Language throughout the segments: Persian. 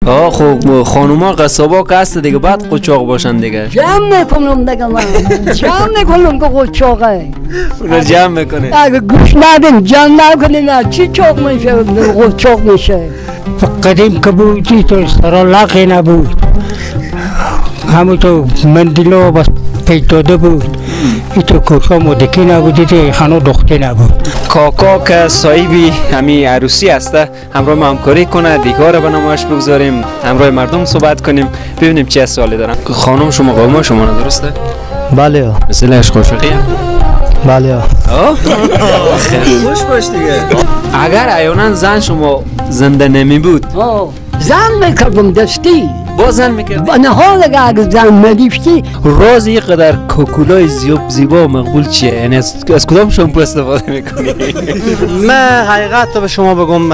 آه خب خانوما قصابا که هست دیگه بعد قچاق باشن دیگه. جمع میکنم دیگه، من جمع میکنم که قچاقه. اونا جمع میکنه. اگه گوش ندیم جمع نکنیم چی چاق میشه؟ قچاق میشه. قدیم که بودی تو سرا لقی نبود، همون تو مندیلو بس پیدا بود، ایتو کوشا مدکی نبود، ایتو خانو دختی نبود. کاکا که صاحبی همی عروسی هسته همراه ما همکاری کنه، دیگه رو به نمایش بگذاریم، همراه مردم صحبت کنیم، ببینیم چه سوالی دارن. خانم شما قوما شما نه درسته؟ بله. مثل عشق عاشقیه؟ بله. خیلی خوش باش دیگه. اگر ایانا زن شما زنده نمی بود زن میکردم دستی. باز زن میکردی؟ نه حالا اگه زن نداشتی. راز اینقدر کوکولای زیبا و مقبول چیه؟ یعنی از کدام شامپو استفاده میکنی؟ من حقیقت به شما بگم.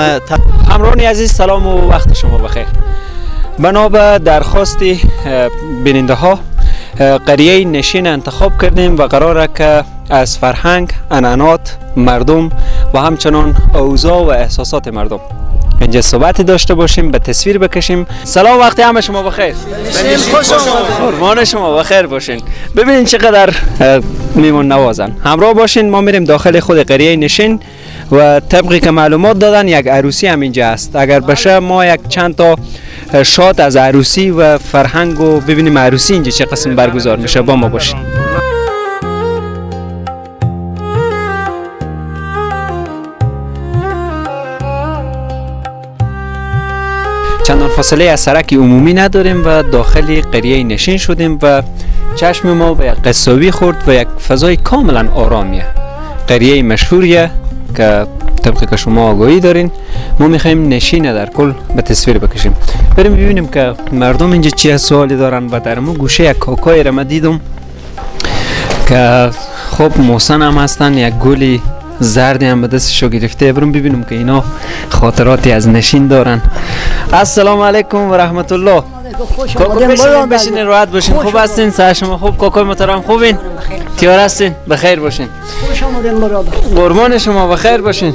همراهان عزیز سلام و وقت شما بخیر. بنا به درخواست بیننده ها قریه نشین انتخاب کردیم و قراره که از فرهنگ، عنعنات مردم و همچنان اوضاع و احساسات مردم اینجا صحبتی داشته باشیم، به تصویر بکشیم. سلام، وقتی همه شما بخیر. خوش آمدید. قربان شما، بخیر باشین. ببینین چقدر میمون نوازن. همراه باشین، ما میریم داخل خود قریه نشین و طبقی که معلومات دادن یک عروسی هم اینجا است. اگر بشه ما یک چند تا شات از عروسی و فرهنگ و ببینیم عروسی اینجا چه قسم برگزار میشه. با ما باشین. چندان فاصله از سرک عمومی نداریم و داخل قریه نشین شدیم و چشم ما به یک قصابی خورد و یک فضای کاملا آرامیه. قریه مشهوریه که طبقی که شما آگاهی دارین. ما میخوایم نشین در کل به تصویر بکشیم، بریم ببینیم که مردم اینجا چه سوالی دارن. و در مو گوشه یک کاکای را ما دیدم که خب محسن هم هستن، یک گلی زردی هم به دستشو گرفته. بریم ببینیم که اینا خاطراتی از نشین دارن. السلام علیکم و رحمت الله. کاکا بشینین، بشینین، راحت باشین. خوب هستین؟ سر شما خوب؟ کاکای محترم خوبین؟ تیار هستین؟ بخیر باشین. خوش آمدین برادر. قربان شما، بخیر باشین.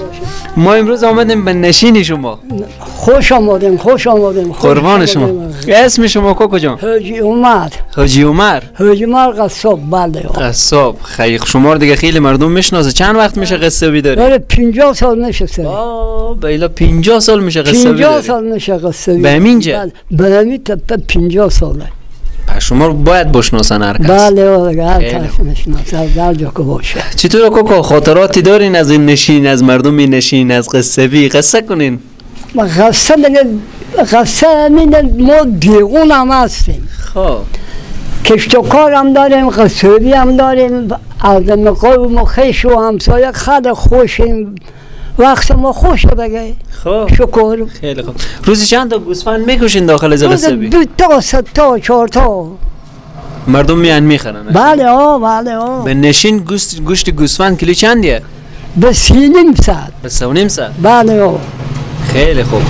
ما امروز آمدیم به نشین شما. خوش آمدیم، خوش آمدیم. قربان شما. اسم شما کاکا جان؟ حاجی عمر. حاجی عمر. حاجی عمر قصاب. بله قصاب. خیلی شما رو دیگه خیلی مردم میشناسه. چند وقت میشه قصابی داری؟ آره 50 سال میشه. آه بیلا 50 سال میشه قصابی داری. 50 سال میشه قصابی. به همینجا؟ به همین 50 ساله. پس شما رو باید بشناسن هر کس. بله هر کس میشناسه در جا که باشه. چطور کاکا خاطراتی دارین از این نشین، از مردم این نشین، از قصبی؟ قصه کنین. قصه دیگه قصه همین، ما دیگون هم هستیم. خب کشت و کار هم داریم، قصبی هم داریم، آدم قوم و خویش و همسایه خیلی خوشیم. وقت ما خوشه دیگه. خب شکر. خیلی خوب. روزی چند تا گوسفند میکشین داخل از قصبی؟ 2 تا 3 تا 4 تا. مردم میان میخرن. بله ها بله ها. به نشین گوشت گوسفند کیلو چندیه؟ به 3.5 صد. به 3.5 صد. بله ها. خیلی خوب.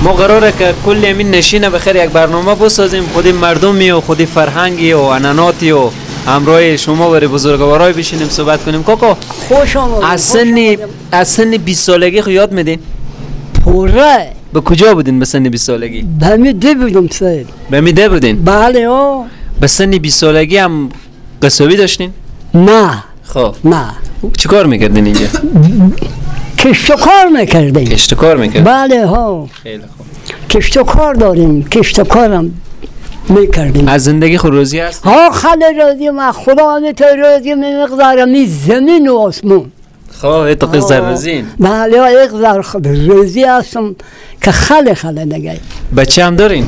ما قراره که کل همین نشینه بخیر یک برنامه بسازیم، خودی مردمی و خودی فرهنگی و عنعناتی و همراه شما برای بزرگوارای بشینیم صحبت کنیم. کاکا خوش آمدید. از سن 20 سالگی خو یاد میدین؟ پوره. به کجا بودین به سن 20 سالگی؟ به می ده بودم سید. به می ده بودین؟ بله ها. به سن 20 سالگی هم قصابی داشتین؟ نه. خب نه. چیکار میکردین اینجا؟ کشت و کار میکردیم. کشت و کار میکردین؟ بله ها. خیلی خوب. کشت و کار داریم، کشت و کارم میکردیم. از زندگی خود راضی هست؟ ها خیلی راضیم، از خدا همی راضیم، مقدار می زمین و آسمون. خب تو قصد راضین؟ بله اقدر راضی هستم که خیلی خیلی دیگه. بچه هم دارین؟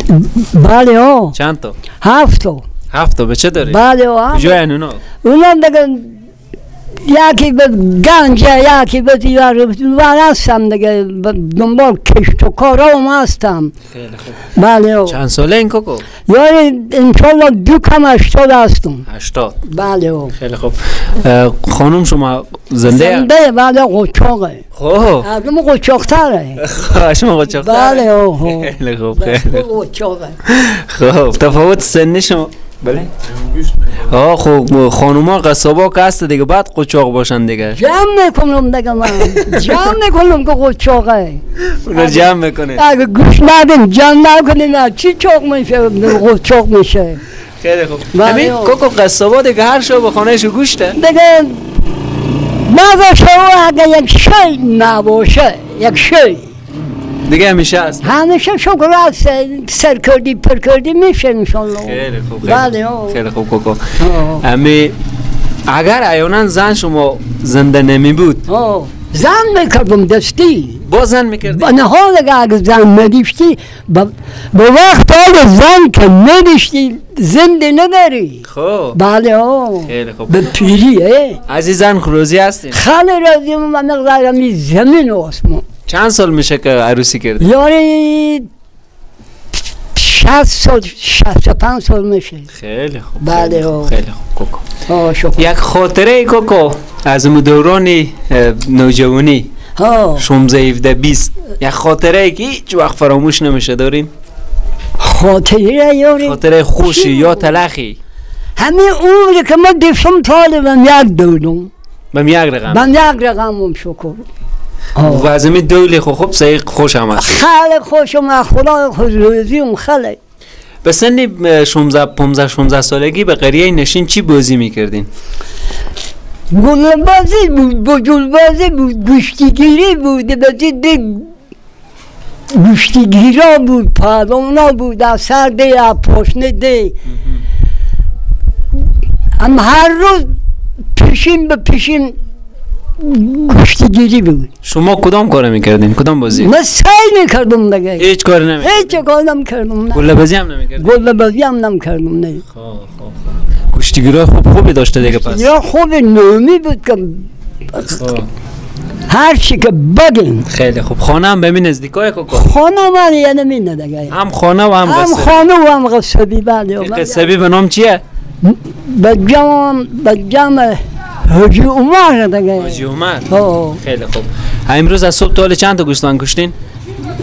بله ها. چند تا؟ 7 تا. 7 تا بچه دارین؟ بله ها. کجا اونا؟ اونا دیگه یکی به گنج، یکی به دیوار هستم دیگه، دنبال کشت و کارام هستم. خیلی خوب. بله. چند ساله این کاکو؟ یعنی انشالله 2 کم 80 هستم. 80. بله. خیلی خوب. خانم شما زنده؟ زنده بله، قچاقه. خب از ما قچاق‌تره. شما قچاق‌تره؟ بله. خیلی خوب خیلی خوب. خب تفاوت سنی شما بله؟ آه خب خانوما قصابا که هست دیگه بعد قچاق باشن دیگه. جمع میکنم دیگه من. جمع میکنم که قچاقه. اونا جمع میکنه. اگه گوش ندیم جمع نکنیم چی چاق میشه؟ قچاق میشه. خیلی خوب. همین کوکو قصابا دیگه هر شب به خانهش گوشته. دیگه نباشه اگه یک شی نباشه یک شی دیگه همیشه هست. همیشه شکر هست سرکردی پرکردی میشه انشالله. خیلی خوب. بله خیلی خوب کوکو. امی اگر ایونان زن شما زنده نمی بود زن میکردم دستی. با زن میکردی؟ نه حالا اگه زن نداشتی به وقت حال زن که نداشتی زنده نداری. خب بله خیلی خوب. به پیریه عزیزان راضی هستین؟ خیلی راضیم. من مقدارم زمین و آسمان. چند سال میشه که عروسی کردی؟ یعنی 60 سال 65 سال میشه. خیلی خوب. بله خیلی خوب کوکو. یک خاطره کوکو از اون دوران نوجوانی 16 17 20 یک خاطره که هیچ وقت فراموش نمیشه داریم؟ خاطره یاری؟ خاطره خوشی یا تلخی؟ همین عمری که من دیشم طالبم یک دولم. بم یک رقم؟ بم یک رقمم شکر. و از این دولی خوب صحیح خوش آمد. خیلی خوش آمد خدا خوش روزیم خیلی. به سن 16 15 16 سالگی به قریه نشین چی بازی میکردین؟ گل بازی بود، بجول بازی بود، گوشتیگیری بود، بازی گوشتیگیرا بود، پالونا بود، از سر دی، از پشت دی. هم هر روز پیشین به پیشین گوشتیگیری بود. شما کدام کار میکردین؟ کدام بازی؟ من سعی میکردم دیگه. هیچ کار نمیکردین؟ هیچ کار نمیکردم. گله بازی هم نمیکردین؟ گله بازی هم نمیکردم نه. خب خب گوشتیگیرای خوب خوبی داشته دیگه پس. یا خوب نومی بود که هر چی که بگیم. خیلی خوب. خانه هم به می نزدیکای کوکو. خانه من یعنی می نه دیگه. هم خانه و هم قصبی. هم خانه و هم قصبی بله. قصبی به نام چیه؟ به جمع حاجی عمر دیگه. حاجی عمر. خیلی خوب. امروز از صبح تا حالا چند تا گوسفند کشتین؟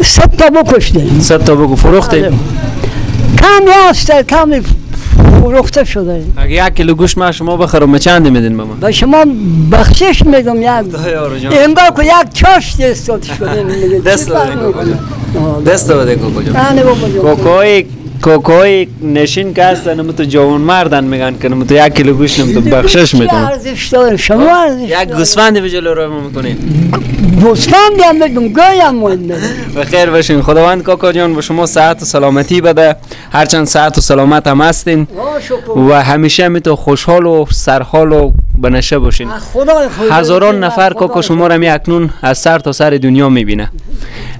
3 تا بکشتیم. 3 تا بگو فروختین؟ کمی هست کمی فروخته شده. اگه 1 کیلو گوشت من شما بخرم چند میدین به من؟ به شما بخشش میدم یک. انگار که یک چاشت استاد شده. دست بده کوکو جان. دست بده کوکو جان. کوکوی نشین که هستن نمو تو جوان مردن میگن که نمو تو 1 کیلو گوشت نمو تو بخشش میدم. ارزش داره شما ارزش یک گوسفند به جلو روی ما میکنین. گوسفند هم میدم گوی هم میدم. بخیر باشین. خداوند کاکا جان به شما صحت و سلامتی بده. هرچند صحت و سلامت هم هستین و همیشه می تو خوشحال و سرحال و بنشه باشین. هزاران نفر کاکا شما را می اکنون از سر تا سر دنیا میبینه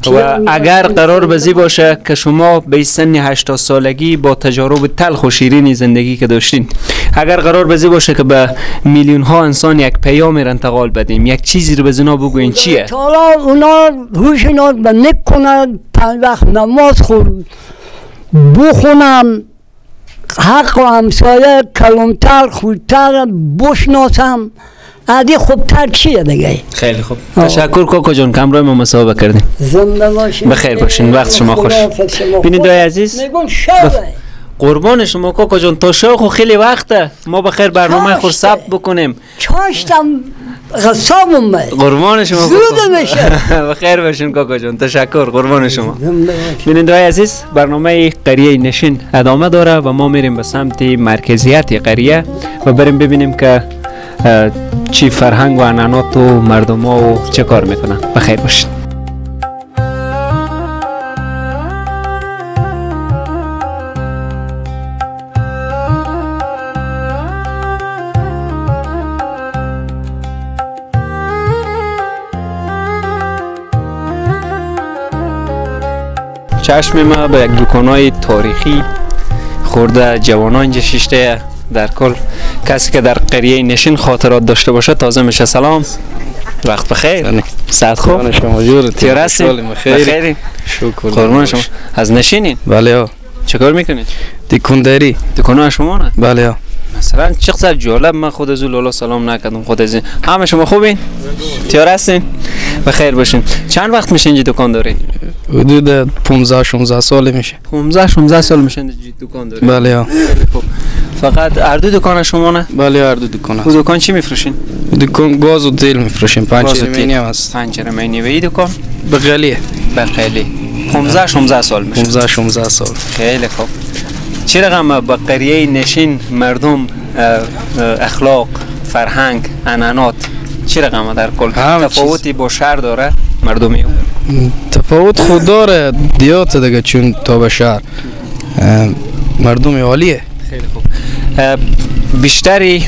و اگر قرار بزی باشه که شما به سن 80 سالگی با تجارب تلخ و شیرین زندگی که داشتین، اگر قرار بزی باشه که به میلیون ها انسان یک پیام را انتقال بدیم، یک چیزی رو به زنا بگوین چیه؟ تعالی اونا هوش اینا به نک کنن، 5 وقت نماز خور بخونم، حق و همسایه کلونتر خودتر بشناسم، عادی خوبتر چیه دیگه؟ خیلی خوب. تشکر کوکو جان که همراه ما مصاحبه کردین. زنده باشین. بخیر باشین. وقت شما خوش. ببینید دوی عزیز میگم شب قربان شما کوکو جان تا شو خیلی وقته ما بخیر برنامه خود ثبت بکنیم. چاشتم غصام اومد. قربان شما زود میشه. بخیر باشین کاکا جان. تشکر قربان شما. بیننده های عزیز برنامه قریه نشین ادامه داره و ما میریم به سمت مرکزیت قریه و بریم ببینیم که چی فرهنگ و عنعنات و مردم ها و چه کار میکنن. بخیر باشین. چشم ما به یک دکانای تاریخی خورده، جوانان اینجا ششته. در کل کسی که در قریه نشین خاطرات داشته باشه تازه میشه. سلام، وقت بخیر، ساعت خوب، شما جور تیر هستین؟ بخیر، شکر. قربان شما. از نشینین؟ بله. چه کار میکنید؟ دکانداری. دکان شما نه؟ بله. مثلا چقدر جالب، من خود از لالا سلام نکردم. خود از همه شما خوبین؟ تیار هستین؟ بخیر باشین. چند وقت میشه اینجا دکان دارین؟ حدود 15 16 سال میشه. 15 16 سال میشه اینجا دکان دارین؟ بله. خب فقط هر دو دکان شما نه؟ بله هر دو دکان است. دکان چی میفروشین؟ دکان گاز و تیل میفروشیم. پنچر مینی هم است. پنچر مینی و این دکان؟ بغلیه. بغلی. 15 16 سال میشه. 15 16 سال. خیلی خوب. چه رقم با قریه نشین مردم اخلاق، فرهنگ، عنعنات چه رقم در کل تفاوتی با شهر داره مردمی؟ تفاوت خود داره دیات دیگه، چون تا به شهر مردم عالیه. خیلی خوب. بیشتری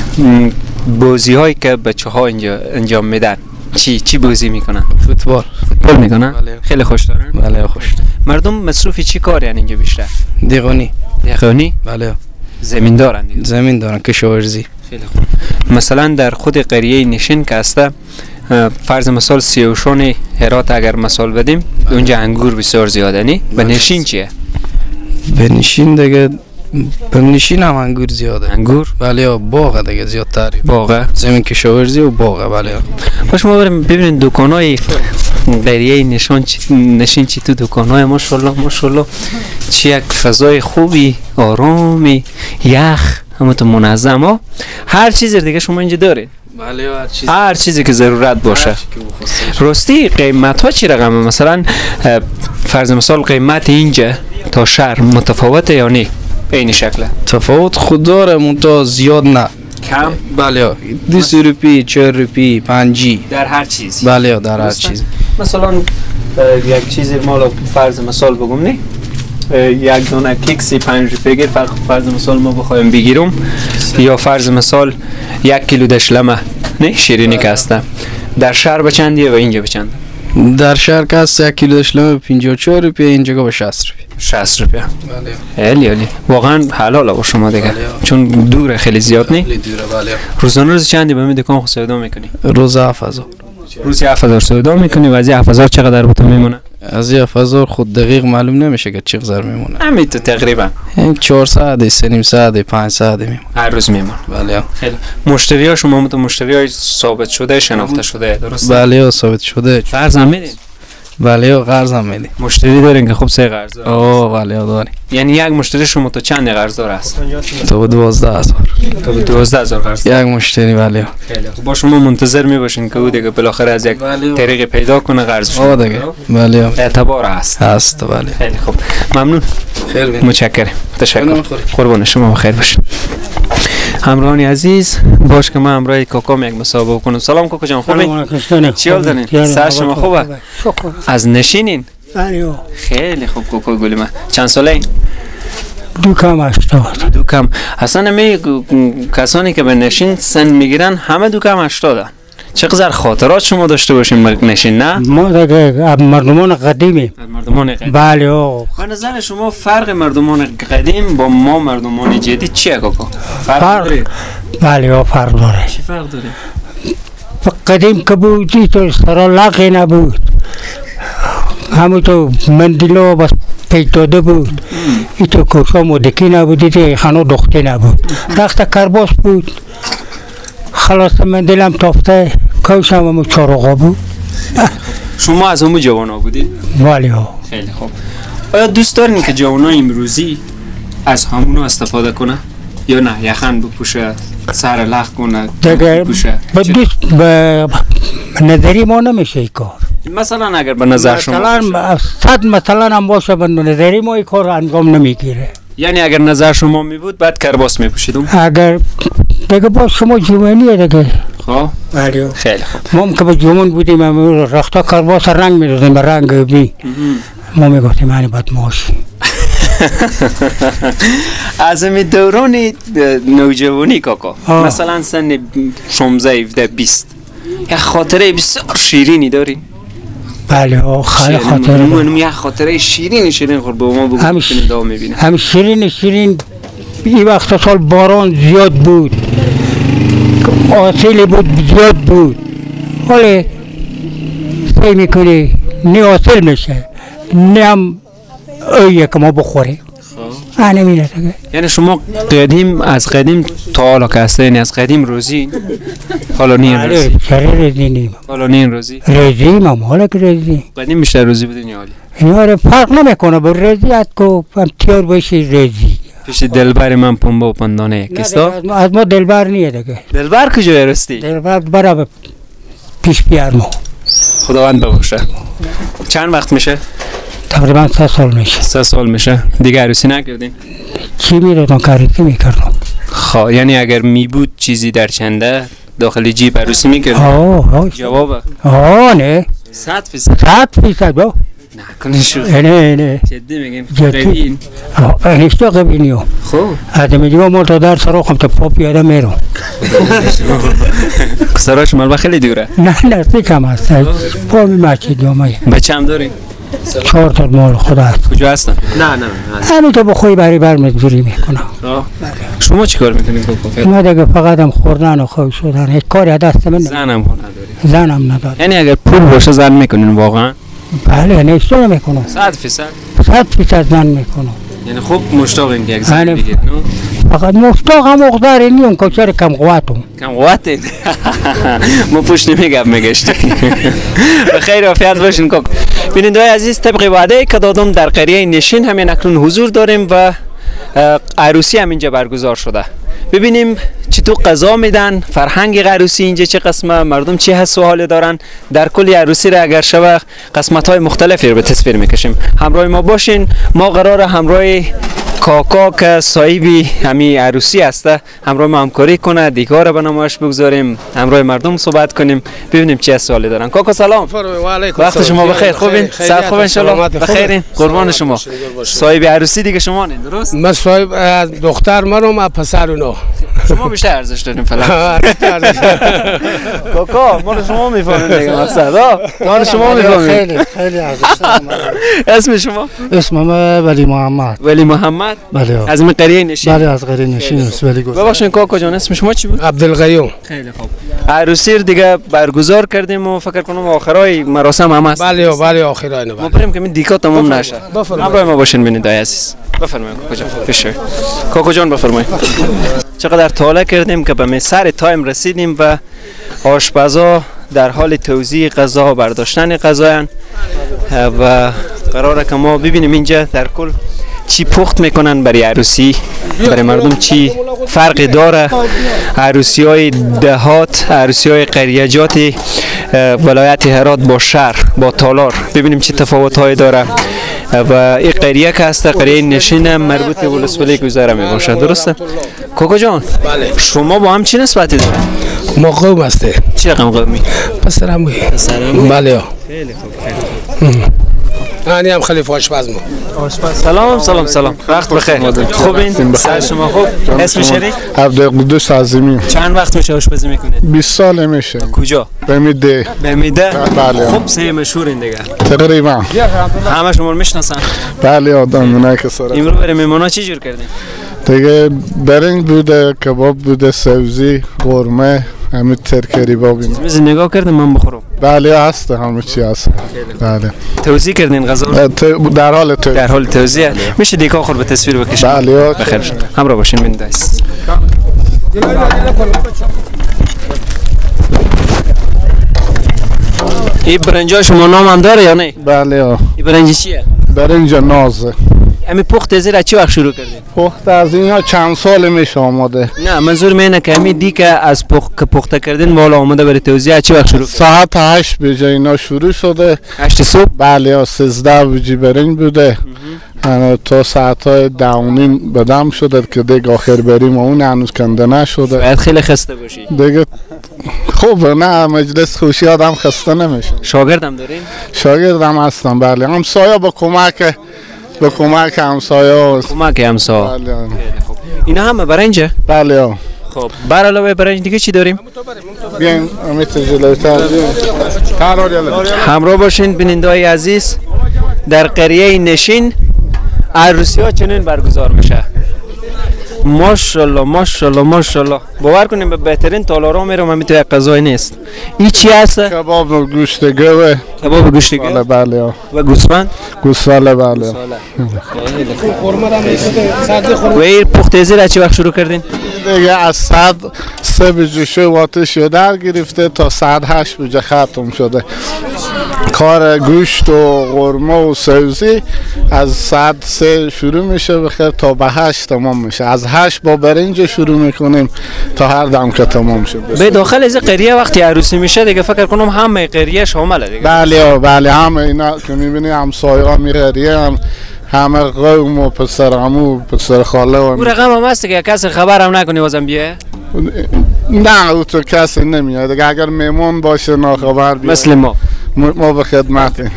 بازی هایی که بچه ها اینجا انجام میدن چی بازی میکنن؟ فوتبال. فوتبال میکنن؟ بله. خیلی خوش دارن؟ بله خوش. مردم مصروف چی کاری اینجا بیشتر؟ دیغانی. دیغانی؟ بله. زمین دارن دیگه. زمین دارن، کشاورزی. خیلی خوب. مثلا در خود قریه نشین که هسته، فرض مثال سیوشون هرات اگر مثال بدیم، اونجا انگور بسیار زیاده نی؟ به نشین چیه؟ به نشین دیگه، به نشین هم انگور زیاده. انگور؟ بله باغ دیگه زیادتر. باغه؟ زمین کشاورزی و باغه بله. باش ما بریم ببینیم دکانای قریه نشان نشین چی تو دکانای ماشاءالله ماشاءالله چی یک فضای خوبی، آرامی، یخ، همه تو منظم ها. هر چیز دیگه شما اینجا دارید. بله هر چیز، هر چیزی که ضرورت باشه. راستی قیمت ها چی رقمه؟ مثلا فرض مثال قیمت اینجا تا شهر متفاوته یا نه؟ عین شکله؟ تفاوت خود داره منتها زیاد نه. کم؟ بله 2 روپی، 4 روپی، 5 در هر چیز. بله در هر چیز. مثلا یک چیز مال فرض مثال بگم نه، یک دونه کیک 35 روپیه گیر فرض مثال ما بخوایم بگیرم، یا فرض مثال 1 کیلو دشلمه نه شیرینی که هسته در شهر به چندیه و اینجا به چند؟ در شهر که هست 1 کیلو دشلمه 54 روپیه، اینجا به 60 روپیه. 60 روپیه. بله. خیلی عالی، واقعا حلاله با شما دیگه. چون دوره خیلی زیاد نی؟ خیلی دوره بله. روزانه روز چندی به می دکان خود سودا میکنی؟ روز 7000. روزی 7000 سودا میکنی و از 7000 چقدر به تو میمونه؟ از 7000 خود دقیق معلوم نمیشه که چقدر میمونه. همین تو تقریبا 400 350 500 میمونه. هر روز میمونه. بله. خیلی مشتری ها شما تو مشتری های ثابت شده شناخته شده درسته؟ بله ثابت شده. قرض هم میدین؟ بله قرض هم میدیم. مشتری دارین که خوب سه قرض داره؟ اوه بله داریم. یعنی یک مشتری شما تا چند قرض داره است؟ تا 12000. تا 12000 قرض. یک مشتری بله. خیلی خوب. با شما منتظر میباشین که او دیگه بالاخره از یک طریق پیدا کنه قرضش. آه دیگه. بله. اعتبار هست. هست بله. خیلی خوب. ممنون. خیر. متشکرم. تشکر. قربان شما، بخیر باشین. همراهان عزیز باش که من همراه کاکام یک مصاحبه کنم. سلام کاکا جان، خوبی؟ چی حال دارین؟ سر شما خوبه؟ از نشینین؟ بله. خیلی خوب کاکا گل من. چند ساله این؟ 2 کم 80. 2 کم. اصلا می کسانی که به نشین سن میگیرن همه 2 کم 80. چقدر خاطرات شما داشته باشین نشین نه؟ ما دیگه مردمان قدیمی. مردمان قدیم. بله. به نظر شما فرق مردمان قدیم با ما مردمان جدید چیه کاکا؟ فرق داره؟ بله فرق داره. چی فرق داره؟ قدیم که بودی تو سرا لقی نبود، همون تو مندیلو بس پیتاده بود، ای تو کوشا مدکی نبود، ای خانو دخته نبود، رخت کرباس بود. خلاص من دلم تافته کوشم همون چارقا بود. شما از همون جوانا بودید؟ بله. خیلی خوب. آیا دوست دارین که جوانای امروزی از همونا استفاده کنه یا نه؟ یخن بپوشه، سر لخ کنه، بپوشه؟ به نظری ما نمیشه این کار. مثلا اگر به نظر شما مثلا 100 مثلا هم باشه به نظری ما این کار انجام نمیگیره. یعنی اگر نظر شما می بود بعد کرباس میپوشیدم؟ اگر دیگه باز شما جوانیه دیگه. خب بله. خیلی خوب. ما هم که با جوان بودیم رختا کرباس رنگ میدادیم به رنگ بی. ما میگفتیم یعنی بدماشی. از می دوران نوجوانی کاکا مثلا سن 16 17 20 یک خاطره بسیار شیرینی دارین؟ بله خیلی خاطره. من یک خاطره شیرین شیرین خورد به ما بگو کنیم دعا میبینم. هم شیرین شیرین. این وقت سال باران زیاد بود، آسیل بود زیاد بود، ولی سعی میکنی نه آسیل میشه نه هم اویه که ما بخوریم. یعنی شما قدیم از قدیم تا حالا که هسته، یعنی از قدیم روزی حالا نین روزی؟ چرا روزی نیم؟ حالا نین روزی؟ روزی ما حالا که روزی قدیم بیشتر روزی بودین یا حالی؟ یعنی آره فرق نمیکنه، با روزی هست که هم تیار باشی روزی پیش دلبر من پنبه و پندانه یک است. از ما دلبر نیه دیگه. دلبر کجا رستی؟ دلبر برا پیش بیارمو. خداوند ببخشه. چند وقت میشه؟ تقریبا 3 سال میشه. 3 سال میشه. دیگه عروسی نکردین؟ چی میدادم کاری که میکردم. خب یعنی اگر میبود چیزی در چنده داخل جیب عروسی میکردین؟ آه جواب آه نه 100% 100% با نکنه شو. نه نه جدی میگیم قبیل. نیست قبیل نیو. خب آدم جو مال تا در سراخم تا پا پیاده میرم. سراش مال خیلی دوره. نه نه کم است. پا میمچید دومای. بچه هم داریم؟ 4 تا مال خدا است. کجا هستن؟ نه نه همین تو بخوی بری بر مزدوری میکنم. شما چیکار میکنید کاکا؟ ما دیگه فقط هم خوردن و خواب شدن، هیچ کاری دست من زنم نداری. زنم نداری. یعنی اگر پول باشه زن میکنین واقعا؟ بله نیست نمیکنم. 100%؟ 100% زن میکنم. یعنی خوب مشتاقین که یک زن بگید نو؟ فقط مشتاق هم اقدار نیم که چرا کم قوتم. کم قوتین؟ ما پشت نمیگم میگشتیم. بخیر عافیت باشین کاکا. بیننده‌های عزیز، طبق وعده که دادم در قریه نشین همین اکنون حضور داریم و عروسی هم اینجا برگزار شده. ببینیم چطور غذا میدن، فرهنگ عروسی اینجا چه قسمه، مردم چه حس و حال دارن. در کل عروسی را اگر شوه قسمت های مختلفی رو به تصویر میکشیم. همراه ما باشین. ما قرار همراه کاکا که صاحب همی عروسی هسته همراه ما همکاری کنه، دیگه را به نمایش بگذاریم، همراه مردم صحبت کنیم، ببینیم چه سوالی دارن. کاکا سلام، وقت شما بخیر. خوبین؟ صحت خوب ان شاء الله. بخیرین، قربان شما. صاحب عروسی دیگه شما نین، درست؟ من صاحب دختر منم و پسر اونو. شما بیشتر ارزش دارین فعلا. کاکا ما شما میفهمیم دیگه، مقصد ما شما میفهمیم. خیلی خیلی ارزش دارم. اسم شما؟ اسم من ولی محمد. ولی محمد؟ بله. از من قریه نشین؟ بله از قریه نشین است. ولی ببخشید کاکا جان، اسم شما چی بود؟ عبدالقیوم. خیلی خوب. عروسی دیگه برگزار کردیم و فکر کنم آخرای مراسم هم هست. بله بله آخرای. ما بریم که من دیکا تمام نشه. همراه ما باشین بیننده‌های عزیز. بفرمایید کاکا جان. بشه. کاکا جان بفرمایید. چقدر طاله کردیم که به سر time رسیدیم و آشپزا در حال توزیع غذا و برداشتن غذا و قراره که ما ببینیم اینجا در کل چی پخت میکنن برای عروسی، برای مردم چی فرقی داره. عروسی های دهات، عروسی های قریجات ولایت هرات با شهر، با تالار، ببینیم چه تفاوت های داره. و این قریه که هست قریه نشین مربوط به ولسوالی گذره می باشه، درسته؟ کاکا جان بله. شما با هم چی نسبتی دارید؟ ما قوم هسته. چه رقم قومی؟ پسرعموی. پسرعموی؟ بله. خیلی خوب خیلی خوب. من هم خلیفه آشپز ما. آشپز. سلام سلام سلام. وقت بخیر. خوبین؟ سر شما خوب؟ اسم شریف؟ عبدالقدوس عظیمی. چند وقت میشه آشپزی میکنید؟ 20 سال میشه. کجا؟ به میده. به میده؟ بله. خوب سه مشهور این دیگه. تقریبا. همه شما رو میشناسن؟ بله آدم اونایی که سر. امروز برای مهمونا چی جور کردین؟ دیگه برنج بوده، کباب بوده، سبزی، قرمه، همین ترکری بابیم. چیز نگاه کردم من بخورم. بله هست، همه چی هست. بله. توزیع کردین غذا؟ در حال توزیع. در حال توزیع. میشه دیگه آخر به تصویر بکشیم؟ بله. بخیر. همراه باشین بیننده عزیز. این برنجا شما نام هم داره یا نه؟ بله. این برنج چیه؟ برنج نازه. امی پخت از چی وقت شروع کردین؟ پخت از اینا چند سال میشه آماده. نه منظور من اینه که امی دی که از پخته کردین والا آماده برای توزیع چی وقت شروع؟ ساعت 8 بجه اینا شروع شده. 8 صبح؟ بله 13 بجه برنج بوده. تا ساعت های 10:30 بدم شده که دیگه آخر بریم و اون هنوز کنده نشده. باید خیلی خسته باشی. دیگه خوب نه مجلس خوشی آدم خسته نمیشه. شاگردم دارین؟ شاگردم هستم بله. همسایه با کمک به کمک همسایه. کمک همسایه. بله. اینا همه برنجه؟ بله. خب بر علاوه برنج دیگه چی داریم؟ بیایم امیت جلوتر. همراه باشین بیننده‌های عزیز. در قریه نشین عروسی ها چنین برگزار میشه. ماشاءالله ماشاءالله ماشاءالله. باور کنیم به بهترین تالارا میرم، همین تو یک غذای نیست. این چی هست؟ کباب گوشت گوه. کباب گوشت گوه؟ بله بله. و گوسفند؟ گوساله بله. و این پخت زیر چه وقت شروع کردین؟ دیگه از ساعت 3 بجه شو آتش در گرفته تا ساعت 8 بجه ختم شده. کار گوشت و قرمه و سبزی از ساعت 3 شروع میشه بخیر تا به 8 تمام میشه. از 8 با برنج شروع میکنیم تا هر دم که تمام شه. به داخل از قریه وقتی عروسی میشه دیگه فکر کنم همه قریه شامله دیگه. بله بله، همه اینا که میبینی همسایه ها میقریه هم همه قوم و پسر عمو و پسر خاله و او رقم هم هست که کسی خبر هم نکنی بازم بیه؟ نه او تو کسی نمیاد دیگه، اگر مهمان باشه ناخبر بیاد مثل ما به خدمتیم.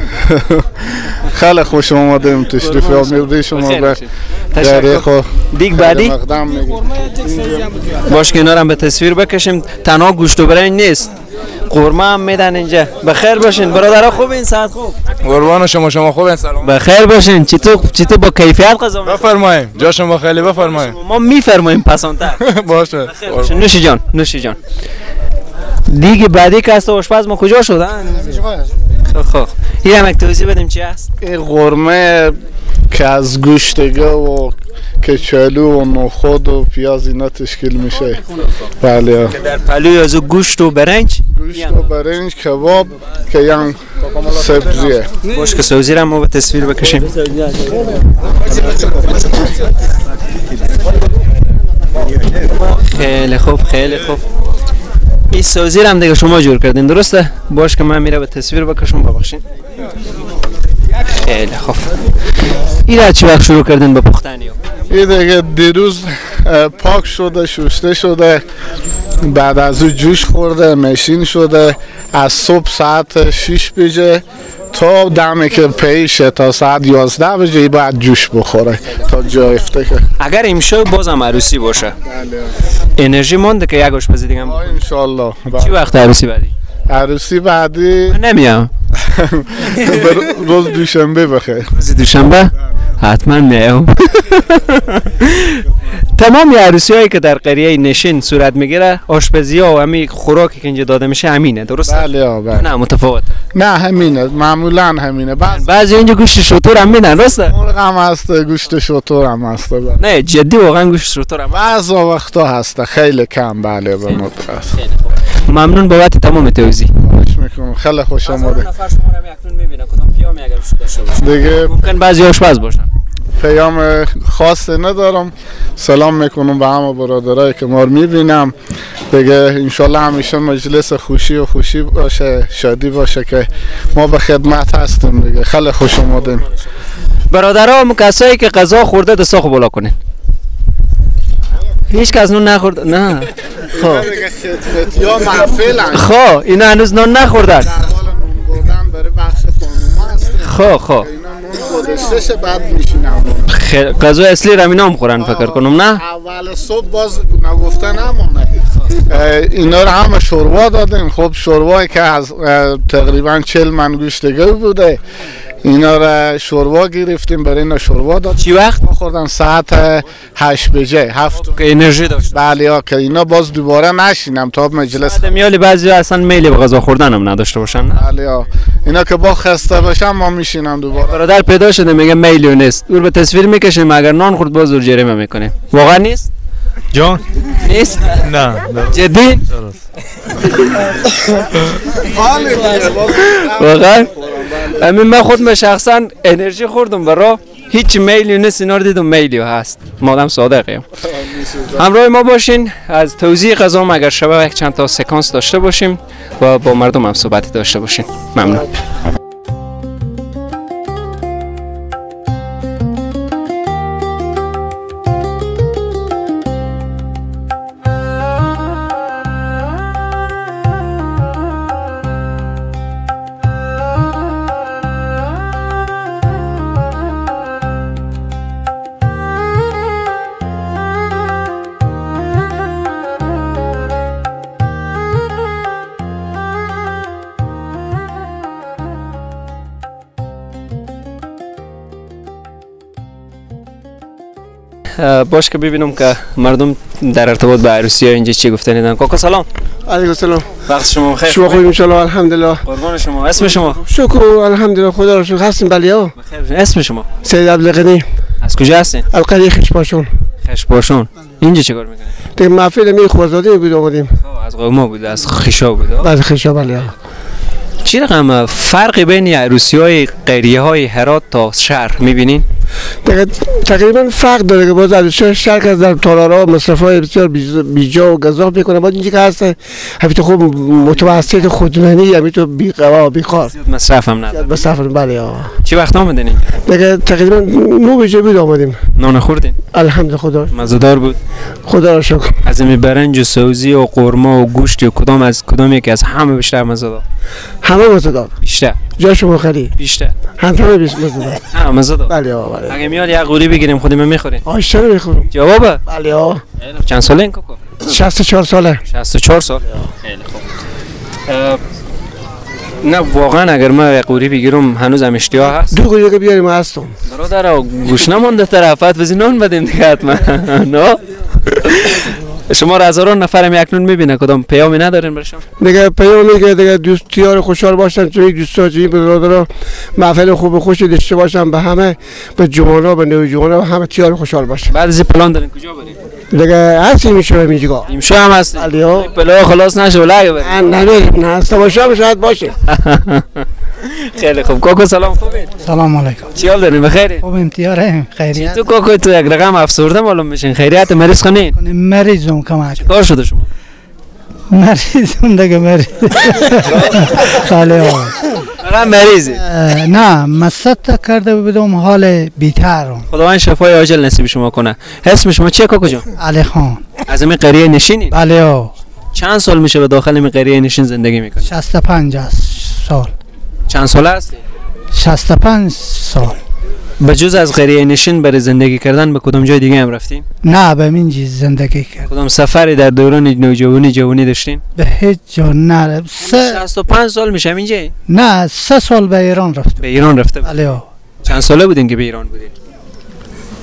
خیلی خوش اومدیم، تشریف آوردید شما به تشکر. دیگ بعدی باش که اینا رو هم به تصویر بکشیم. تنها گوشت و برنج نیست، قرمه هم میدن اینجا. بخیر باشین برادرها، خوبین؟ ساعت خوب. قربان شما، شما خوبین؟ سلام. بخیر باشین. چطور با کیفیت غذا بفرماییم؟ جا شما خیلی بفرماییم. ما میفرماییم پسانتر. باشه. نوشی جان، نوشی جان. دیگه بعدی که است آشپز ما کجا شد؟ خب این هم یک توضیح بدیم چی است؟ این قرمه که از گوشتگه و کچالو و نخود و پیاز اینا تشکیل میشه. بله. که در پلوی از گوشت و برنج، گوشت و برنج کباب که یان سبزیه. باش که سبزی را ما به تصویر بکشیم. خیلی خوب، خیلی خوب. این سبزی را هم دیگه شما جور کردین درسته؟ باش که من میره به تصویر بکشم، ببخشین. خیلی خوب. این را چه وقت شروع کردین به پختن؟ این دیگه دیروز پاک شده، شسته شده، بعد از او جوش خورده، مشین شده. از صبح ساعت 6 بجه تا دمی که پیشه تا ساعت 11 بجه باید جوش بخوره تا جای افته. که اگر امشب بازم عروسی باشه انرژی مونده که یک آشپزی دیگه هم انشالله. چی وقت عروسی بعدی؟ عروسی بعدی من نمیام. روز دوشنبه بخیر. روز دوشنبه حتما میام. تمام عروسی هایی که در قریه نشین صورت میگیره، آشپزی ها و همین خوراکی که اینجا داده میشه همینه درسته؟ بله بله. نه متفاوت. نه همینه، معمولا همینه. بعضی اینجا گوشت شتر هم میدن درسته؟ مرغ هم هست، گوشت شتر هم هست. نه جدی واقعا گوشت شتر هم بعضی وقتا هست، خیلی کم. بله به ندرت. ممنون بابت تمام توضیح. خواهش میکنم، خیلی خوش آمده. نفر شما رو اکنون میبینه، کدام پیامی اگر داشته باشه دیگه؟ ممکن بعضی آشپز باشن. پیام خاص ندارم، سلام میکنم به همه برادرایی که ما رو میبینم دیگه. انشالله همیشه مجلس خوشی و خوشی باشه، شادی باشه که ما به خدمت هستیم دیگه. خیلی خوش آمدیم برادرها. کسایی که غذا خورده دستا خو بالا کنین. هیچ کس نون نخورد؟ نه. خب یا محفل. خب اینا هنوز نون نخوردن. در حال نون بردن برای بخش خانوما هست. خب خب اینا نون بعد میشینم. خیلی غذا اصلی را اینا هم خورن فکر کنم نه؟ اول صبح باز نگفته نمونه. اینا رو همه شوروا دادیم. خب شوروایی که از تقریبا 40 من گوشت بوده، اینا را شوروا گرفتیم، برای اینا شوروا داد. چی وقت؟ خوردن ساعت 8 بجه 7 که انرژی داشت. بله ها، که اینا باز دوباره نشینم تا مجلس. میالی بعضی اصلا میل به غذا خوردن هم نداشته باشن. بله ها، اینا که با خسته باشن ما میشینم دوباره. برادر پیدا شده میگه میلی نیست، اور به تصویر میکشیم اگر نان خورد باز جریمه میکنیم. واقعا نیست؟ جان نیست؟ نه. جدی؟ واقعا؟ امین من خودم شخصا انرژی خوردم برا هیچ میلی نیست، اینا رو دیدم میلی هست. مادم صادقیم. همراه ما باشین از توزیع غذا اگر شبه یک چند تا سکانس داشته باشیم و با مردم هم صحبتی داشته باشیم. ممنون. باش که ببینم که مردم در ارتباط با عروسی ها اینجا چی گفتن دیدن. کاکا سلام. علیکم سلام. وقت شما بخیر. شما خوبین ان شاء الله؟ الحمدلله. قربان شما. اسم شما؟ شکر الحمدلله، خدا رو شکر هستیم. بله ها. بخیر. اسم شما؟ سید عبدالغنی. از کجا هستین؟ از قریه خشپاشون. خشپاشون. اینجا چیکار میکنید؟ دیگه محفل می خورزاده بود آمدیم. از قوما بود، از خشا بود. از خشا بله. چی رقم فرق بین عروسی های قریه های هرات تا شهر میبینین؟ تقریبا فرق داره که باز عروسی شهر که در تالارها مصرف های بسیار بیجا و گزاف میکنه، باز اینجا که هست همین تو خوب متوسط خودمانی، همین تو بیقوا بیخوار مصرف هم نداره. مصرف بله. چی وقت آمدین اینجا؟ تقریبا 9 بجه بود آمدیم. نان خوردین؟ الحمدلله خدا مزه‌دار بود؟ خدا را شکر. از این برنج و سوزی و قرمه و گوشت و کدام از کدام یکی از همه بیشتر مزه‌دار؟ همه مزه‌دار. بیشتر جا شما خیلی بیشتر همه مزه‌دار. ها مزه‌دار. بله بله. اگه میاد یک قوری بگیریم خودمون میخوریم. آش چرا میخوریم؟ جوابه؟ بله ها. چند ساله این کوکو؟ 64 ساله. 64 سال. خیلی خوب. نه واقعا اگر ما یک قوری بگیرم هنوز هم اشتها هست. دو قوری که بیاریم هستم. برادر گوش نمونده طرفت بزین نان بدیم دیگه حتما. نه شما را هزاران نفرم اکنون میبینه، کدام پیامی ندارین برای شما؟ دیگه پیامی که دیگه دوستیار خوشحال باشن، چون دوستا چون برادرها محفل خوب و خوشی داشته باشن، به همه به جوانا به نوجوانا به همه تیار خوشحال باشن. بعد از پلان دارین کجا بریم؟ دیگه هستیم میشه اینجا. اینجا هم هستیم. پلا خلاص نشه ولی بریم. نه نه تماشا شاید باشه. خیلی خوب. کاکو سلام، خوبین؟ سلام علیکم. چی حال دارین؟ بخیرین؟ خوبیم تیاریم خیریت. تو کاکو تو یک رقم افسرده معلوم میشین. خیریت مریض خنین؟ مریضم کمک. کار شده شما؟ مریضم دیگه مریض. خاله فقط مریضی؟ نه مست کرده بودم حال بیترم. خداوند شفای عاجل نصیب شما کنه. اسم شما چیه کاکو جان؟ علی خان. از این قریه نشینین؟ بله. چند سال میشه به داخل این قریه نشین زندگی میکنید؟ 65 سال. چند ساله هستی؟ 65 سال. به جز از قریه نشین برای زندگی کردن به کدام جای دیگه هم رفتین؟ نه به اینجا زندگی کردم. کدام سفری در دوران نوجوانی جوانی داشتین؟ به هیچ جا نه. 65 سال میشه اینجا؟ نه 3 سال به ایران رفتم. به ایران رفته؟ بله. چند ساله بودین که به ایران بودین؟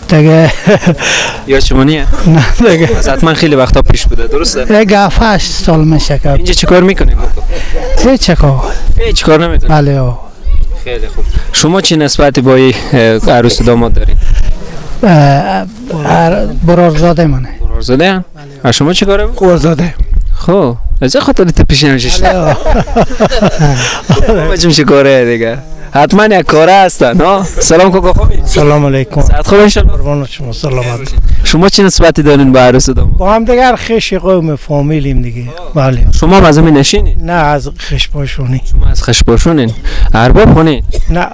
دیگه یا شما نیه؟ نه دیگه حتما خیلی وقتا پیش بوده درسته؟ دیگه 7 سال میشه که اینجا چیکار میکنین؟ هیچ کار. هیچ کار نمیکنین؟ بله. خیلی خوب. شما چه نسبتی با عروس داماد دارین؟ برارزاده منه. برارزاده هم؟ بله. شما چه کاره بود؟ خورزاده. خب از چه خاطر تو پیش نمیشه؟ ما چه کاره دیگه؟ حتما یک کاره هستن ها. سلام کوکو، خوبی؟ سلام علیکم. صحت خوب انشالله. قربان شما، سلامت. شما چه نسبتی دارین با عروس داماد؟ با هم دیگر خویش قوم فامیلیم دیگه. بله. شما از همین نشینین؟ نه از خشپاشونی. شما از خشپاشونین؟ ارباب خونین؟ نه.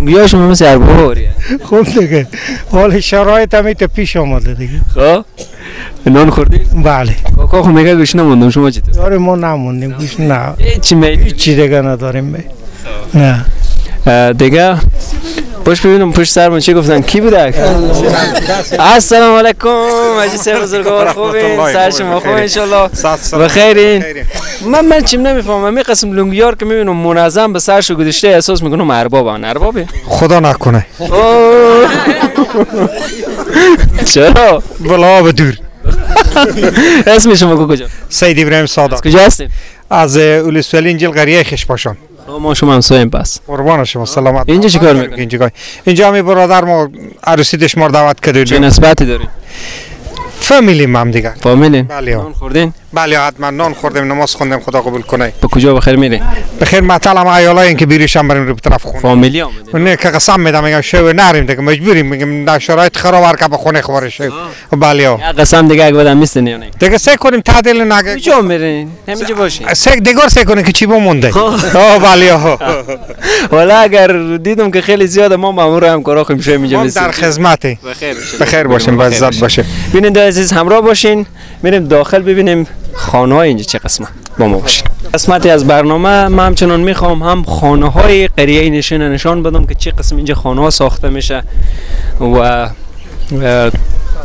یا شما مثل ارباب وریه. خوب دیگه. حال شرایط هم تو پیش آمده دیگه. خب نان خوردین؟ بله. کاکا خو میگه گوش نموندم، شما چطور؟ آره ما نموندیم گوش نه. هیچ دیگه نداریم. نه. دیگه پشت ببینم پشت سرمون چی گفتن؟ کی بوده؟ السلام علیکم حاجی صاحب بزرگوار، خوبین؟ سر شما خوب انشالله؟ بخیرین؟ من چیم نمیفهمم، می قسم لونگیار که میبینم منظم به سرشو گذاشته احساس میکنم اربابن. اربابی؟ خدا نکنه. چرا؟ بلا به دور. اسم شما کجا؟ سید ابراهیم سادات. کجا هستین؟ از اولسوالی انجیل قریه خشپاشان. ما شما همساییم پس. قربان شما، سلامت. اینجا چیکار میکنید؟ اینجا می برادر ما عروسی دش ما دعوت کردیم. چه نسبتی دارین؟ فامیلی هم دیگه. فامیلی؟ بله. نان خوردین؟ بله حتما نان خوردیم، نماز خوندیم، خدا قبول کنه. به کجا بخیر میرین؟ بخیر معطل هم عیالای که بیریشم بریم رو طرف خونه. فامیلی آمدین؟ نه که قسم میدم میگم شو نریم دیگه، مجبوریم میگم در شرایط خراب هر که به خونه خبر شو. بله. یا قسم دیگه اگه بدم نیستن یا نه؟ دیگه سعی کنیم تعدیل نگه. کجا میرین؟ همینجا باشین. سعی دیگه سعی کنیم که چی بمونده. بله. والا اگر دیدم که خیلی زیاد ما مامور همکارا خیم شو اینجا در خدمت. بخیر باشین، با عزت باشین. بیننده عزیز همراه باشین، میریم داخل ببینیم خانه های اینجا چه قسمه. با ما باشین. قسمتی از برنامه من همچنان میخوام هم خانه های قریه نشین نشان بدم که چه قسم اینجا خانه ها ساخته میشه و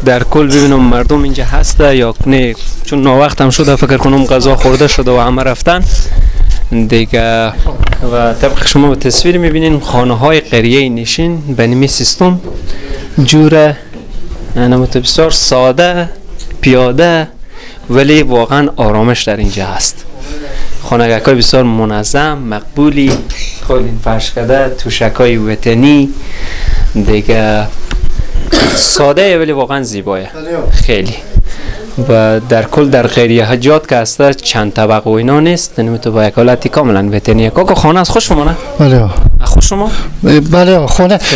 در کل ببینم مردم اینجا هسته یا نه، چون ناوقت هم شده، فکر کنم غذا خورده شده و همه رفتن دیگه. و طبق شما به تصویر میبینین خانه های قریه نشین به نیمه سیستم جوره بسیار ساده پیاده، ولی واقعا آرامش در اینجا هست. خانگک های بسیار منظم مقبولی، خیلی فرش کرده، توشک های وطنی دیگه. ساده ولی واقعا زیبایه خیلی. و در کل در خیریه جات که هسته چند طبقه و اینا نیست، یعنی تو با یک حالتی کاملا وطنیه. کاکا خانه از خوش شما نه؟ بله. خوش شما؟ بله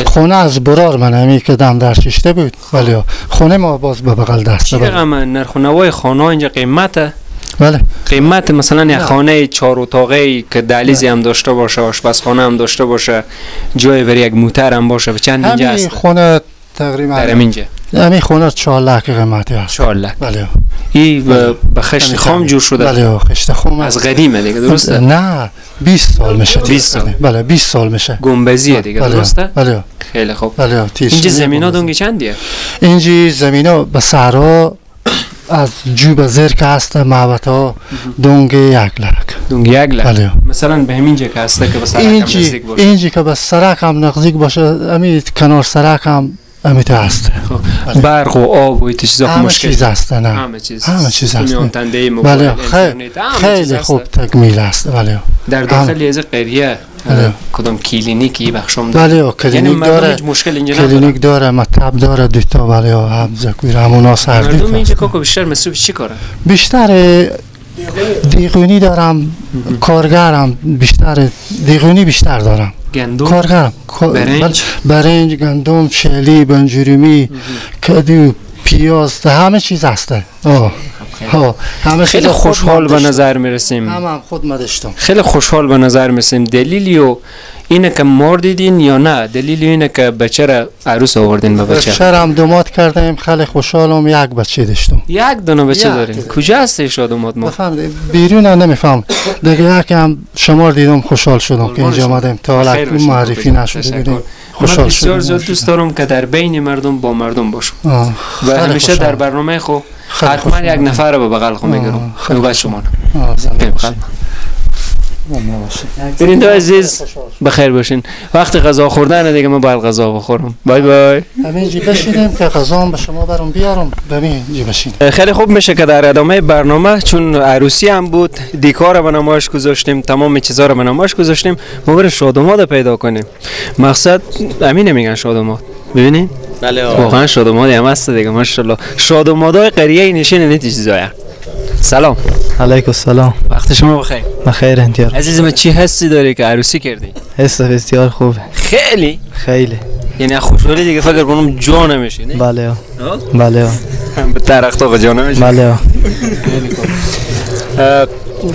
خونه از برار من همی که دم در ششته بود. بله خونه ما باز به بغل دست. چی رقم نرخ و نوای خانه اینجا قیمته؟ بله قیمت مثلا یک خانه 4 اتاقه که دهلیزی هم داشته باشه، آشپزخانه هم داشته باشه، جای برای یک موتر هم باشه، به چند اینجا هست؟ خونه تقریبا در اینجا همین خونه 4 لک قیمتی هست. 4 لک. بله. این به خشت خام جور شده. بله خشت خام از قدیمه دیگه درسته؟ نه 20 سال میشه. 20 سال. بله 20 سال میشه. گنبزیه دیگه درسته؟ بله. خیلی خوب. بله. اینجا زمینا دونگی چندیه؟ اینجا زمینا به صحرا از جو به زیر که هست محوطه ها دونگ 1 لک. دونگ 1 لک. بله. مثلا به همینجا که هسته که به سرک هم نزدیک باشه. اینجا که به سرک هم نزدیک باشه، همین کنار سرک هم همیت هست. برق و آب و این چیزا همه مشکل چیز هست. نه همه چیز، همه چیز هست. بله خیلی خوب تکمیل است. بله در داخل از قریه کدام کلینیکی بخشم داره؟ بله کلینیک داره، مشکل اینجا کلینیک داره، مطب داره، دو تا. بله هم زکویر همونا سر مردم اینجا کاکو بیشتر مصروف چی کاره؟ بیشتر دیقونی دارم، کارگرم بیشتر، دیقونی بیشتر دارم، گندم، کارگرم، برنج، برنج، گندم، شلی، بنجوریمی، کدو، پیاز، همه چیز هسته. همه خیلی خوشحال به نظر میرسیم. هم خود ما داشتم. خیلی خوشحال به نظر میرسیم. دلیلیو اینه که مار دیدین یا نه؟ دلیل اینه که بچه را عروس آوردین به بچه. بچه را هم دومات کردیم، خیلی خوشحالم. یک بچه داشتم. یک دونه بچه دارین. کجا هستی شادومات ما؟ بفهم بیرون نمیفهم. دیگه یک هم شما دیدم خوشحال شدم که اینجا آمدیم. تا حالا معرفی نشده بودیم. خوشحال شدم. بسیار زیاد دوست دارم که در بین مردم با مردم باشم. و همیشه در برنامه خو حتما یک نفر رو به بغل خو میگیرم. نوبت شما. بیننده عزیز بخیر باشین. وقت غذا خوردن دیگه، من باید غذا بخورم. bye bye. همینجی بشینیم که غذا به شما برام بیارم. ببین اینجا بشینیم. خیلی خوب میشه که در ادامه برنامه، چون عروسی هم بود، دیکار رو به نمایش گذاشتیم، تمام چیزا رو به نمایش گذاشتیم، ما بریم شادوماد پیدا کنیم. مقصد امینه میگن شادوماد. ببینید؟ بله واقعا شادوماد هم هست دیگه ماشاءالله. شادومادای قریه نشین این چیزایا. سلام. علیکم السلام. وقت شما بخیر. بخیر انتیار. عزیز من چی حسی داری که عروسی کردی؟ حس بسیار خوبه. خیلی؟ خیلی. یعنی خوشحالی دیگه فکر کنم جا نمیشی نه؟ بله. بله. به درخت آقا جا نمیشی؟ بله.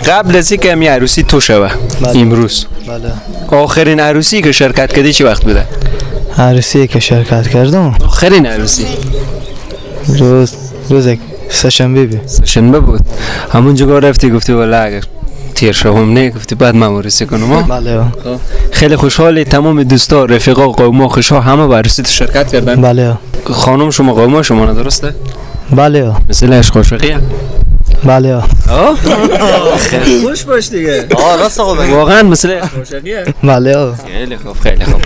قبل از اینکه می عروسی تو شوه امروز. بله. آخرین عروسی که شرکت کردی چه وقت بوده؟ عروسی که شرکت کردم؟ آخرین عروسی. روز سه‌شنبه بود. سه‌شنبه بود. همون جگاه رفتی گفتی والا اگر تیر شوم نه، گفتی بعد من عروسی کنم. بله. خیلی خوشحالی. تمام دوستا، رفیقا، قوما، خوشا همه به عروسی تو شرکت کردن. بله. خانم شما قوما شما نه درسته؟ بله. مثل عشق عاشقیه؟ بله. خیلی خوش باش دیگه. راست آقا واقعا مثل عشق عاشقیه؟ بله. خیلی خوب، خیلی خوب.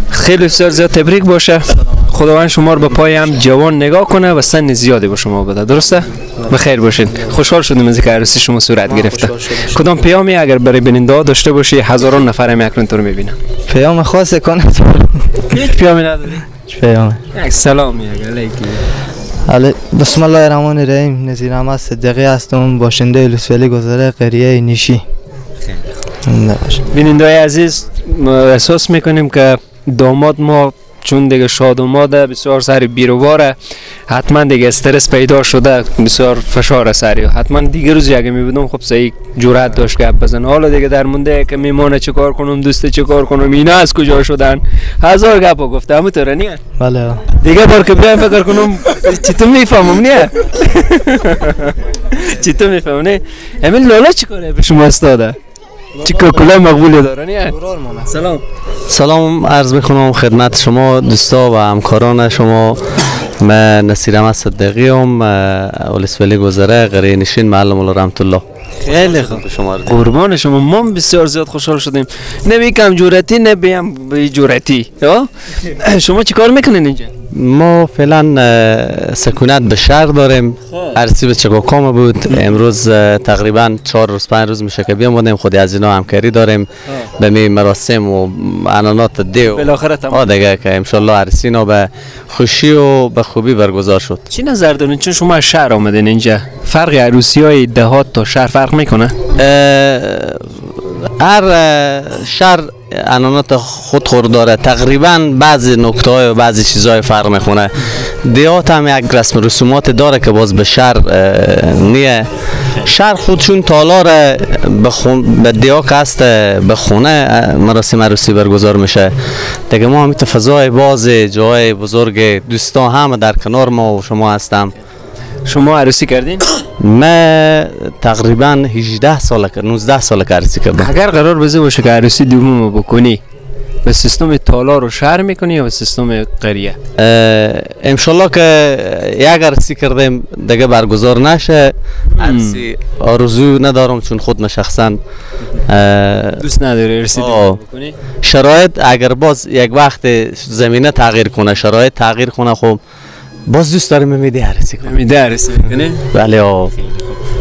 خیلی بسیار زیاد تبریک باشه. خداوند شما رو به پای هم جوان نگاه کنه و سن زیادی به شما بده. درسته؟ بخیر باشین. خوشحال شدیم از اینکه عروسی شما صورت گرفته. کدام پیامی اگر برای بیننده ها داشته باشی؟ هزاران نفر هم اکنون تو رو میبینن. پیام خاص کنه؟ هیچ پیامی نداری؟ هیچ پیامی. یک سلامی علیکی. بسم الله الرحمن الرحیم. نظیر احمد صدیقی هستم، باشنده لوسولی گذره قریه نیشی. خیلی خوب. بیننده های عزیز، احساس میکنیم که داماد ما چون دیگه شادوماده بسیار سر بیروباره، حتما دیگه استرس پیدا شده، بسیار فشار سری. حتما دیگه روز اگه میبودم خب صحیح جرأت داشت گپ بزنه. حالا دیگه در مونده که میمانه چه کار کنم، دوست چه کار کنم، اینا از کجا شدن، هزار گپ گفته. همونطوره نیه؟ بله. دیگه بار که بیام فکر کنم چطور میفهمم نیه؟ چطور میفهمم نه؟ همین لالا چیکاره به شما استاده؟ چه کلاه مقبولی داره نیه؟ سلام. سلام عرض میکنم خدمت شما دوستا و همکاران شما. من نصیر احمد صدیقی ام، ولسوالی گذره، قریه نشین، معلم الله رحمت الله. خیلی خوب شما قربان شما. ما بسیار زیاد خوشحال شدیم. نه بی کم جورتی نه بیم بی جورتی. شما چیکار میکنین اینجا؟ ما فعلا سکونت به شهر داریم. عرسی به چکاکام بود. امروز تقریبا 4 روز 5 روز میشه که بیامدیم. خودی از اینا همکاری داریم به می مراسم و عنانات دیو بالاخره تمام دیگه که انشالله عرسی اینا به خوشی و به خوبی برگزار شد. چی نظر دارین چون شما از شهر آمدین اینجا، فرق عروسی های دهات تا شهر فرق میکنه؟ هر شهر عنانات خود خور داره، تقریبا بعضی نکته های و بعضی چیزهای فرق میخونه. دیات هم یک رسم رسومات داره که باز به شهر نیه. شهر خودشون تالار به دیاک هست، به خونه مراسم عروسی برگزار میشه دیگه. ما هم فضای باز، جای بزرگ، دوستان همه در کنار ما و شما هستم. شما عروسی کردین؟ من تقریبا 18 سال 19 سال که عروسی کردم. اگر قرار بزه باشه که عروسی دومو بکنی، به سیستم تالار رو شهر میکنی یا به سیستم قریه؟ انشالله که یک عروسی کردیم دیگه برگزار نشه. عروسی آرزو ندارم چون خود من شخصا دوست نداری عروسی دوم بکنی. شرایط اگر باز یک وقت زمینه تغییر کنه، شرایط تغییر کنه، خب باز دوست داریم میده عروسی کنم. میده عروسی میکنی؟ بله.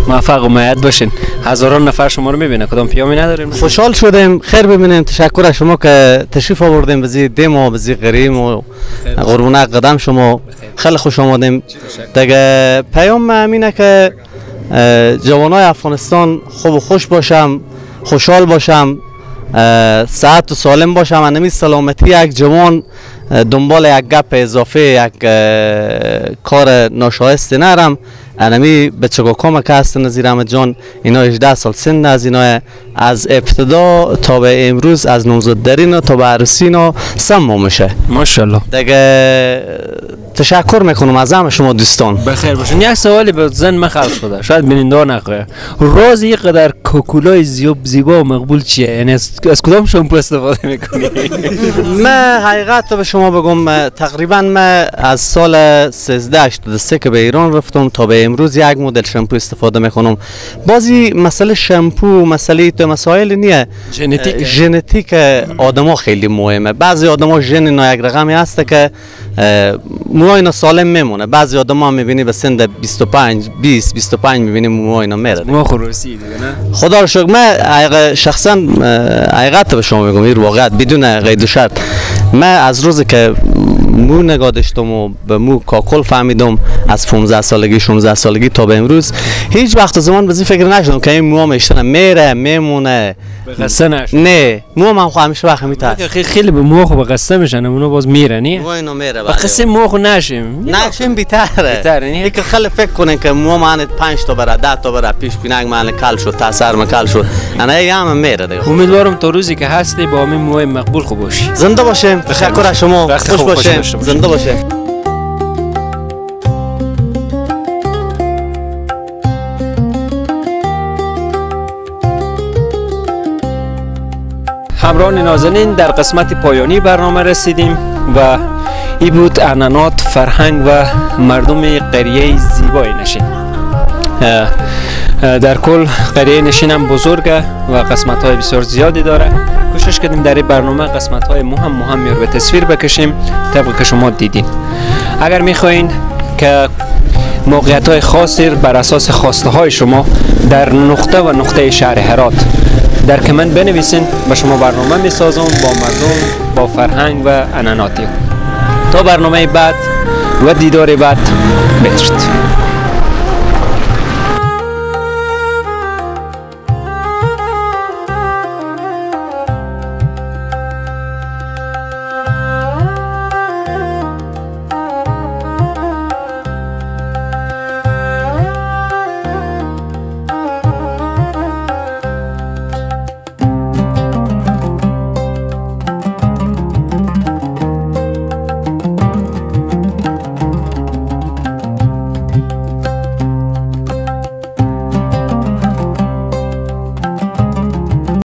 موفق و معید باشین. هزاران نفر شما رو میبینه، کدام پیامی نداریم؟ خوشحال شدیم، خیر ببینیم. تشکر از شما که تشریف آوردیم بزی دیم و بزی غریم و قربونه قدم شما. خیلی خوش آمدیم. دیگه پیام من اینه که جوانای افغانستان خوب و خوش باشم، خوشحال باشم، صحت و سالم باشم. انمی سلامتی یک جوان دنبال یک گپ اضافه، یک کار ناشایست نرم. انمی به چگاکام که هست نظیر احمد جان، اینا 18 سال سن از اینا، از ابتدا تا به امروز، از نوزاددرینا تا به عروسینا سم میشه ماشاءالله. دیگه تشکر میکنم از همه شما دوستان. بخیر باشین. یک سوالی به زن من خلق شده، شاید بیننده نخواه. راز یه قدر کوکولای زیبا و مقبول چیه؟ یعنی از کدام شامپو استفاده میکنی؟ من حقیقت به شما بگم، تقریبا من از سال 1383 که به ایران رفتم تا به امروز یک مدل شامپو استفاده میکنم. بازی مسئله شامپو مسئله تو مسائل نیه، ژنتیک آدما خیلی مهمه. بعضی آدما ژن اینا یک رقمی هست که موهای اینا سالم میمونه. بعضی آدما میبینی به سن 25 20 25 میبینی موهای اینا میره. مو خروسی دیگه نه؟ خدا رو شکر من شخصا حقیقت به شما میگم، این واقعیت بدون قید و شرط. من از روزی که مو نگاه داشتم و به مو کاکل فهمیدم، از 15 سالگی 16 سالگی تا به امروز هیچ وقت زمان به این فکر نشدم که این موام اشتنه میره میمونه. به قصه نشد. نه موام هم خو همیشه وقت میتر خیلی به مو خو به قصه میشن، اونو باز میره نی؟ مو اینو میره. به قصه مو خو نشیم بیتره. بیتره نی؟ یک خیلی فکر کنن که مو من 5 تا بره 10 تا بره پیش پینگ من کل شد تاثر من کل شد، انا یه هم میره دیگه. امیدوارم تا روزی که هستی با همین موهای مقبول خو باشی. زنده باشیم. تشکر از شما. خوش باشیم. زنده باشیم. همراهان نازنین، در قسمت پایانی برنامه رسیدیم و ای بود عنعنات، فرهنگ و مردم قریه زیبای نشین. در کل قریه نشین هم بزرگه و قسمت های بسیار زیادی داره. کوشش کردیم در این برنامه قسمت های مهم رو به تصویر بکشیم طبق که شما دیدین. اگر میخواین که موقعیت های خاصی بر اساس خواسته های شما در نقطه و نقطه شهر هرات در کمنت بنویسین، به شما برنامه میسازم با مردم، با فرهنگ و عنعناتی. تا برنامه بعد و دیدار بعد، بدرود.